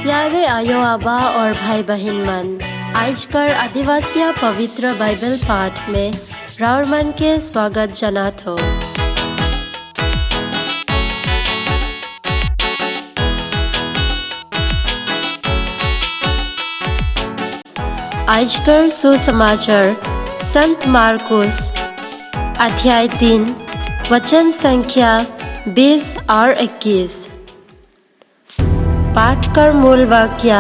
प्यारे आयो आबा और भाई बहन मन, आज कर आदिवासिया पवित्र बाइबल पाठ में राउर मन के स्वागत जनात हो। आजकर सुसमाचार संत मार्कुस अध्याय 3 वचन संख्या 20 और 21। पाठ कर मूल वाक्य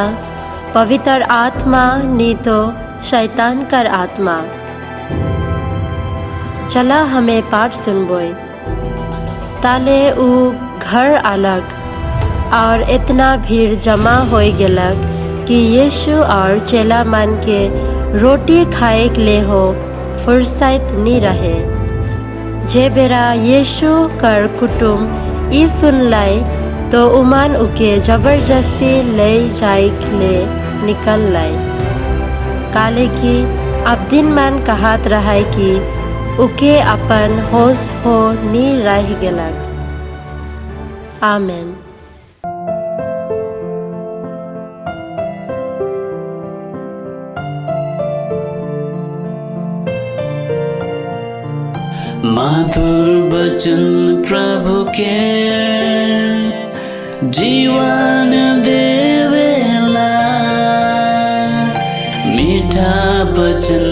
पवित्र आत्मा नी तो शैतान कर आत्मा। चला हमें पाठ सुनबोई। ताले उ घर अलग और इतना भीड़ जमा हो गेलक कि यीशु और चेला मन के रोटी खाए के ले हो फुर्सत नी रहे। जे बेरा यीशु कर कुटुम्ब ई सुनलाई तो उमान उके जबरदस्ती ले जाए ले निकल लाई, काले कि अब दिन मन कहत रहा कि उके अपन होश हो नी रह गेलक। आमेन। मधुर वचन प्रभु के जीवन देवेला, मीठा वचन